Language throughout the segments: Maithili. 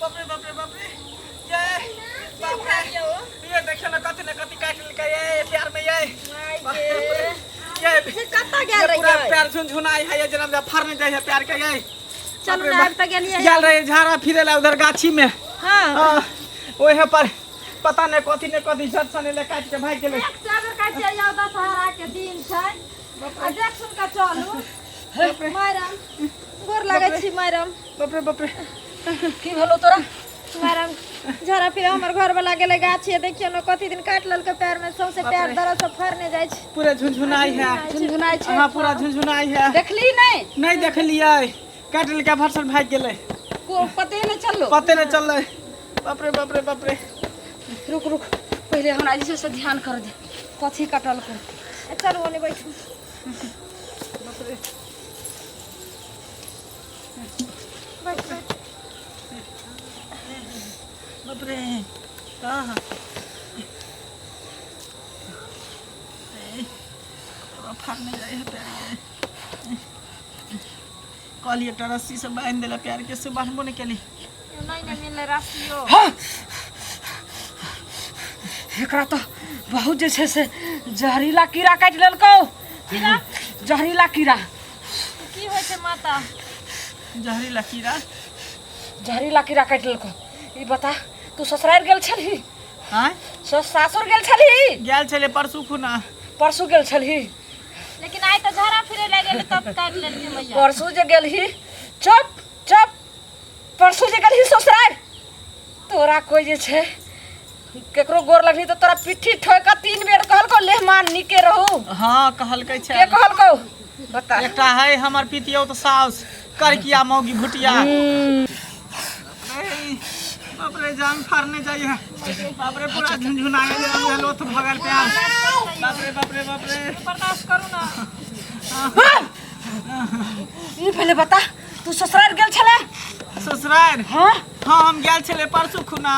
बाप रे बाप रे बाप रे ये बाप रे ये देखियो ना कथी ना कथी काटि लेलकै ये प्यार में ये बाप रे, ये कतऽ गेल ये पूरा रहियै प्यार झुनझुनाई है ये जेना फरने जाइ है प्यार के ये चलू ना आबि तऽ गेलियै गेल रहे झाड़ा फिरे ला उधर गाछी में हँ हाँ, ओहे पर पता नहीं कथी ने कथी झट सने ले काटि के भागि गेलै एक चादर काटि जाइयो दशहरा के दिन छै आ देख सुन के चलू मैडम गोर लगै छी मैडम बाप रे बाप रे की भेलो तोरा मैडम झरा फिर हमर घर वाला गेलै गाछी देखियौ ने कथी दिन काटि लेलकै पैर में सौंसे पैर दर्द से फरने जाइ छै पूरा झुनझुनाई है झुनझुनाइ छै हाँ पूरा झुनझुनाई है देखली नहि नहीं देखलियै काटि लेलकै भरसन भागि गेलै को पते नहि चललो पते नहीं चललै बाप रे बाप रे बाप रे रुक रुक पहिले हमरा जे छै से ध्यान कर दे कथी कटलको ए, चलू ओने बैठू बाप रे बैठ बैठ बाप रे हाँ फाड़ने जाइ है पैर के कहली एकटा रस्सी से बांधि देला पैर के से बांधबो नहीं केली नहि नहि मिललै रस्सियो एकरा तऽ बहुत जे छै से जहरीला कीड़ा काटि लेलकौ कीड़ा जहरीला कीड़ा की होइ छै माता जहरीला कीड़ा जहरीला कीड़ा काटि लेलकौ ई बता तू ससुरारि गेल छलही आँय सासुर गेल छलही गेल छलै परसू खुना परसू गेल छलही लेकिन आइ तऽ झड़ा फिरे लए गेलै तब काटि लेलकै मैया परसू जे गेलही चुप चुप परसू जे गेलही ससुरारि तोरा कोइ जे छै केकरो गोर लगली तऽ तोरा पिट्ठी ठोकि कऽ तीन बेर कहलकौ लेहमान नीके रहू हँ कहलकै छै के कहलकौ बता एकटा है हमर पितियौ तऽ साउस करकिया मौगी भुटिया बाप रे जान फाड़ने जाइए बाप रे पूरा झुनझुना गेल लोथ भगल प्यार बाप रे बाप रे बाप रे बर्दाश्त करू ना ई पहिले बता तू ससुराल गेल छले ससुराल हाँ हाँ हम गेल छले परसू खुना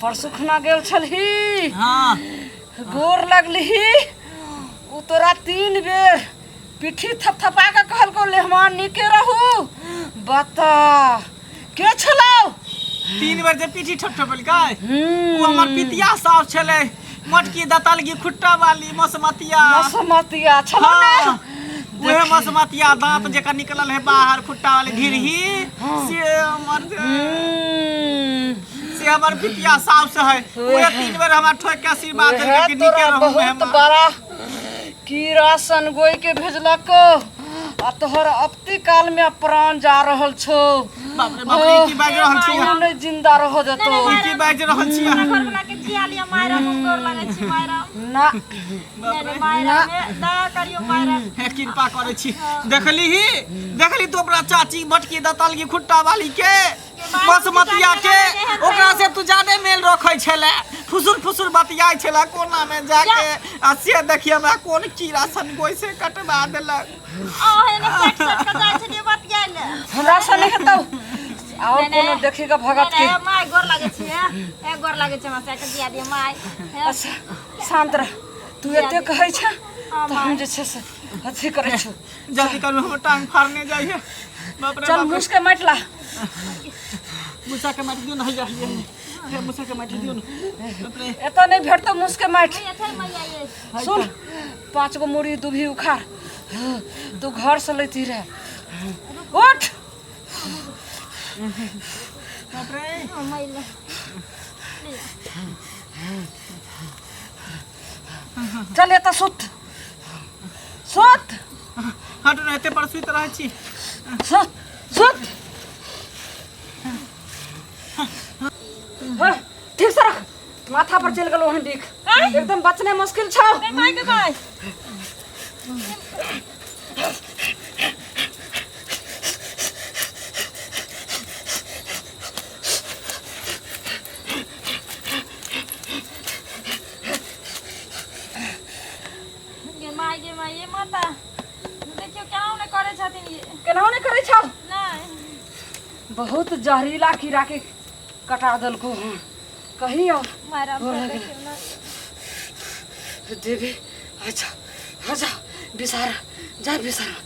परसू खुना गेल छलही हाँ गोर लगलही उ तोरा तीन बेर पिट्ठी थपथपा के कहलको लेहमान नीके रहू बता के छलौ तीन बेर जे पीठी ठपठपेलकै उ हमर पितिया साफ छलै मोटकी दतलगी खुट्टा वाली मसमतिया मसमतिया छलौ ने हाँ, उहे मसमतिया दांत जेकर निकलल है बाहर खुट्टा वाली ढिरही से हमर से हमर पितिया साफ से है उहे तीन बेर हमरा ठोक के आशीर्वाद उहे देलकै कि नीके तोरा रहू बहुत मेहमान बड़ा कीड़ा सनगोई के भेजलक आ तोहर अबती काल में प्राण जा रहल छौ बाप रे बाप रे ई की बाजि रहल छी तू नहि जिंदा रह देतो ई की बाजि रहल छी हमरा घर वाला के जिया लिया मायरा हम गोर लगै छी मायरा ना नहि नहि मायरा दया करियो मायरा हे कृपा करै छी देखली ही देखली तू अपना चाची मटकी दतलगी खुट्टा वाली के बसमतिया के ओकरा से तू जादे मेल रखै छले फुसुर फुसुर बतियाइ छले कोना में जाके आ से देखिए हमरा कोन कीड़ा सन गोइ से कटवा देलक अहाँ सट सट के जाइ छलियै बतियाइ लए हमरा से नहि हेतौ और कोनो देखी के भगत के माय गोर लागै छी ए गोर लागै छै हमरा के दिया दिया माय अच्छा शांत रह तू एते कहै छ तऽ हम जे छै से अथी करै छी जल्दी करू हमर टांग फाड़ने जाइए बाप रे चल बाप रे। घुस के माटि ला मूसा के माटि दियौ ने हैया हैया हे मूसा के माटि दियौ ने बाप रे एतऽ नहि भेटतौ मुस के माटि मैया छै मैया ये सुन पाँच गो मुड़ी दुभी उखाड़ तू घर से लैती रहे उठ बाप रे मैया चल एतऽ सुत सुत हट ने एते पर सुति रहै छी सुत सुत हाँ, ठीक से रख माथा पर चलि गेलो हन बिख एकदम बचने मुश्किल छौ my के my गे my गे माय ये माता देखियौ केना नहि करै छथिन ये केनाहु नहि करै छौ नहि बहुत जहरीला कीड़ा के कटा देलको हन कहीं और मारा गोर लगै। देखियौ ने देवी अच्छा अच्छा बिसारा जा बिसारा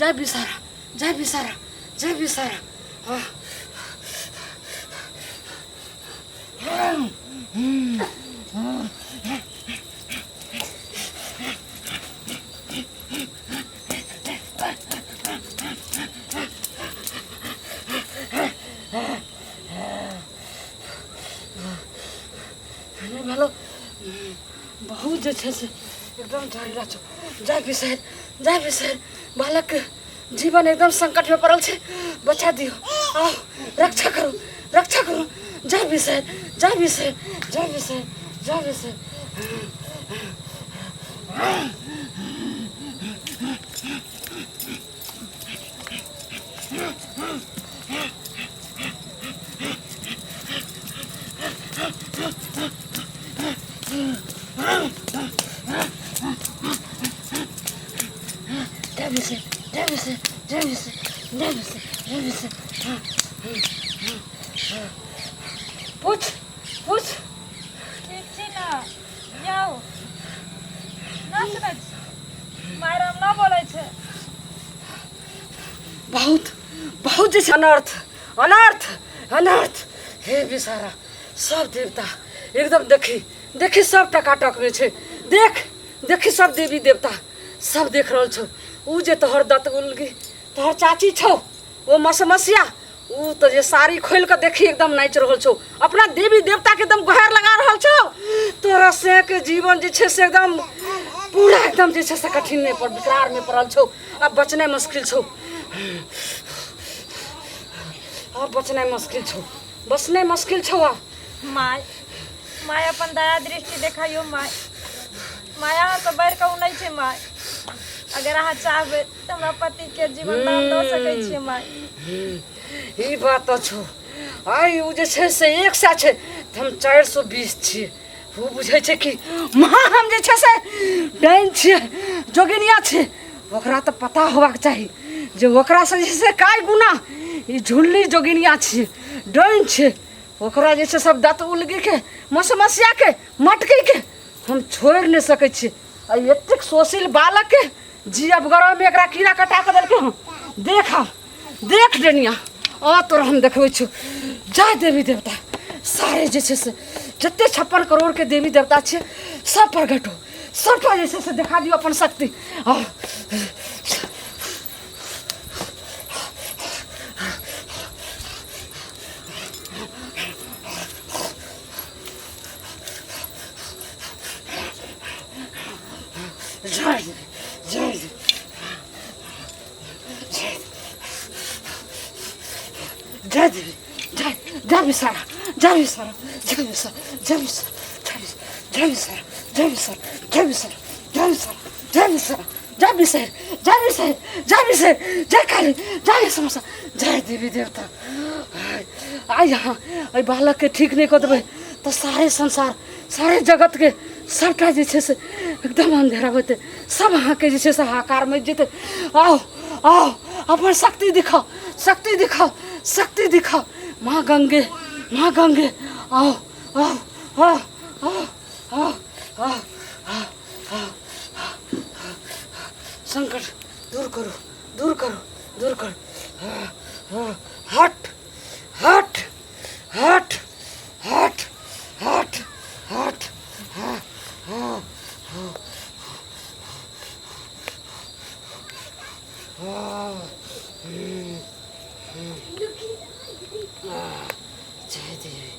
जा बिसारा जा बिसारा जा बिसारा हाँ। बहुत जे छै से एकदम जहरीला छौ। जाय बिसरि, जाय बिसरि, बालकके जीवन एकदम संकटमे पड़ल छै, बचा दियौ, आउ रक्षा करू, रक्षा करू। जाय बिसरि, जाय बिसरि, जाय बिसरि, जाय बिसरि। जय बिसरि, जय बिसरि, जय बिसरि, जय बिसरि, जय बिसरि। पूछ पूछ। ठीक छी ने यौ? ना सुनै छी मायराम ना बोलै छै। बहुत बहुत जे छै अनर्थ अनर्थ अनर्थ। हे बिसारा, सब देवता एकदम देखी देखी सब टकाटक में छै। देख देखी सब देवी देवता सब देख रहल छौ। उ जे तोहर दत्त उलगी तोहर चाची छौ, ओ मसमसिया, उ तऽ जे साड़ी खोलि कऽ देखी एकदम नाचि रहल छौ, अपना देवी देवता के एकदम गोहार लगा रहल छौ। तोरा से के जीवन जे छै से एकदम पूरा एकदम जे छै से कठिन में पर विकरार में पड़ल छौ। अब बचनाइ मुश्किल छौ, अब बचनाइ मुश्किल छौ, बचनाइ मुश्किल छौ आब। माय माय अपन दया दृष्टि देखाइयो माय। माय अहाँसँ बढ़ि कऽ ओ नहि छै माय। अगर अहाँ चाहबै तऽ हमरा पतिके जीवन दान दऽ सकै छियै माय। ई बात तऽ छौ। आइ ओ जे छै से 100 छै तऽ हम 420 छियै। ओ बुझै छै कि माँ हम जे छै से डाइन छियै, जोगिनिया छियै। ओकरा तऽ पता होबाक चाही जे ओकरासँ जे छै से काय गुना ई झुल्ली जोगिनिया छियै, डाइन छियै। ओकरा जे छै सब दत उलगीके मसमसियाके मटकीके हम छोड़ि नहि सकै छियै। आ एतेक सोशील बालकके जीअब गरममे एकरा कीड़ा कटा कऽ देलकै हँ। देख आब, देख डनिया, आ तोरा हम देखबै छौ। जय देवी देवता सारे जे छै से जते 56 करोड़के देवी देवता छै सब प्रकट हो, सबटा जे छै से देखा दियौ अपन शक्ति। आ जय जय जय जय देवी, जय जय विसारा, जय विसारा, जय विसारा, जय विसारा, जय विसारा, जय विसारा, जय विसारा, जय विसारा, जय विसारा, जय विसारा, जय विसारा, जय विसारा, जय काली, जय समोसा, जय देवी देवता। आइ यहाँ एहि बालकके ठीक नहि कऽ देबै तऽ सारे संसार सारे जगतके सबटा जे छै से एकदम अन्धेरा होतै, सब अहाँके जे छै से हाहाकार मचि जेतै। आउ आउ अपन शक्ति दिखाउ, शक्ति दिखाउ, शक्ति दिखाउ। माँ गंगे, माँ गंगे, आउ आउ आउ आउ आउ आउ आउ आउ। संकट दूर करू, दूर करू, दूर करू। हट हट हट हट हट हट। जय देवी।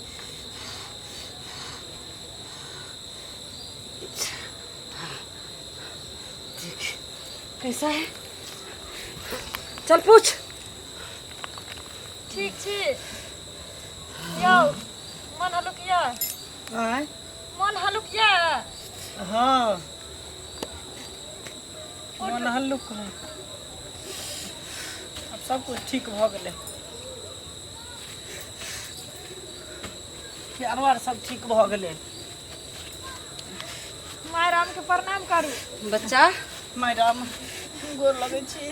देख कैसा है, चल पूछ। ठीक छी यौ? मन हलुक यऽ? आँय? मन हलुक यऽ? हाँ, मन हल्लुक है। आब सब कुछ ठीक भऽ गेलै, आरो आर सब ठीक भऽ गेलै। माय रामके प्रणाम करू। बच्चा। माय राम गोर लगै छी।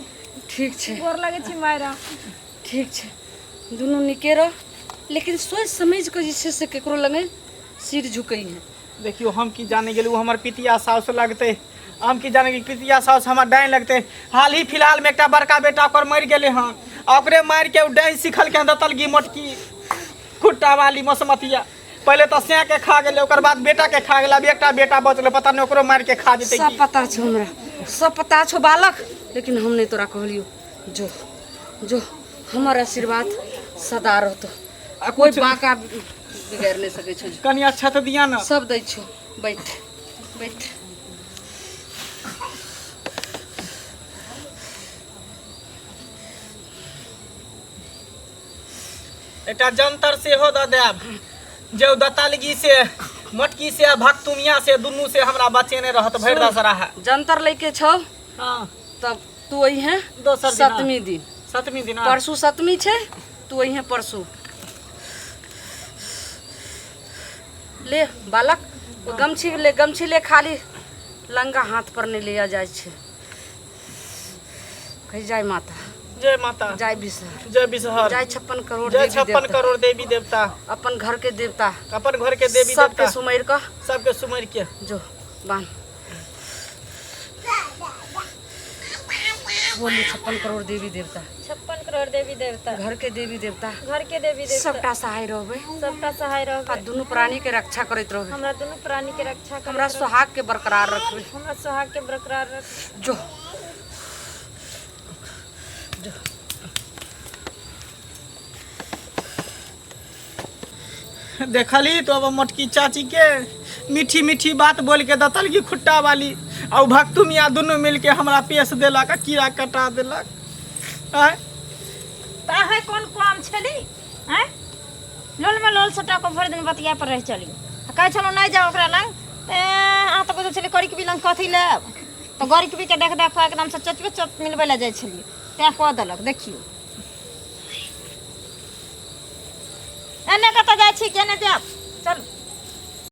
ठीक छै। गोर लगै छी माय राम। ठीक छै, दुनू नीके रह, लेकिन सोचि समझि कऽ जे छै से ककरो लगे सिर झुकै है। देखियौ, हम की जाने गेलहुँ हमर पितिया साउस लगतै, हम की जाने गेली पितिया साउस हमर डाइन लगतै। हाल ही फिलहालमे एकटा बड़का बेटा ओकर मरि गेलै हन, आ ओकरे मारिके ओ डाइन सिखलकै हन दतलगी मोटकी खुट्टा वाली मसमतिया। पहिले तऽ सैं के खा गेलै, ओकर बाद बेटा के खा गेलै, अब एकटा बेटा बचलै, पता नहि ओकरो मारि के खा जेतै। सब की पता छौ हमरा, सब पता छौ बालक, लेकिन हम नहि तोरा कहलियौ। जो जो, हमर आशीर्वाद सदा रहतो, आ कोई कुछ बाँका बिगाड़ि नहि सकै छौ। कनि अच्छा तऽ दिया ने। सब दै छौ, बैठ। बैठ। एकटा जंतर सेहो दऽ देब जे ओ दतालगी से मोटकी से आ भक्तुमिया से दुनू से हमरा बचेने रहत भरि दशहरा है। जंतर लैके छौ। हाँ। तब तू अइहे दोसर दिना। सतमी दिन। सतमी दिन। परसू सतमी छै, तू अइहे परसू। ले बालक, ओ गमछी ले, गमछी ले, खाली लंगा हाथ पर नहीं लिया जाइ छै। कही जय माता। जय माता। जय बिसहर। जय बिसहर। जय 56 करोड़ जय देवी 56 देवता। करोड़ देवी देवता। अपन घर के देवता। अपन घर के देवी सबके देवता। सुमेर क। सबके सुमेर के। जो बांध। बोली 56 करोड़ देवी देवता। 56 करोड़ देवी देवता। घर के देवी देवता। घर के देवी देवता। सबटा सहाय रहबे। सबटा सहाय रहबे। आ दुनू प्राणी के रक्षा करैत रहबे। हमरा दुनू प्राणी के रक्षा करैत हमरा रहबे। सुहाग के बरकरार रखबे। हमरा सुहाग के बरकरार रखबे। जो जो। देखली तो अब मोटकी चाची के मीठी मीठी बात बोल के दतल की खुट्टा वाली और भक्तू मियाँ दुनू मिल के हमरा पेश देलक आ कीड़ा कटा देलक। आँय? तऽ अहाँ कोन काम छली? आँय? लोल में लोल सटा कऽ भरि दिन बतिया पर रहि चली। आ कहै छलहुँ नहि जाउ ओकरा लग, तऽ अहाँ तऽ बुझै छलियै करिकबी लग कथी लेब, तऽ गरीबी के देख देख कऽ एकदम से चचबे चच मिलबै लए जाइ छलियै, तैं कऽ देलक। देखियौ एने कतऽ जाइ छी, केने जायब, चलू।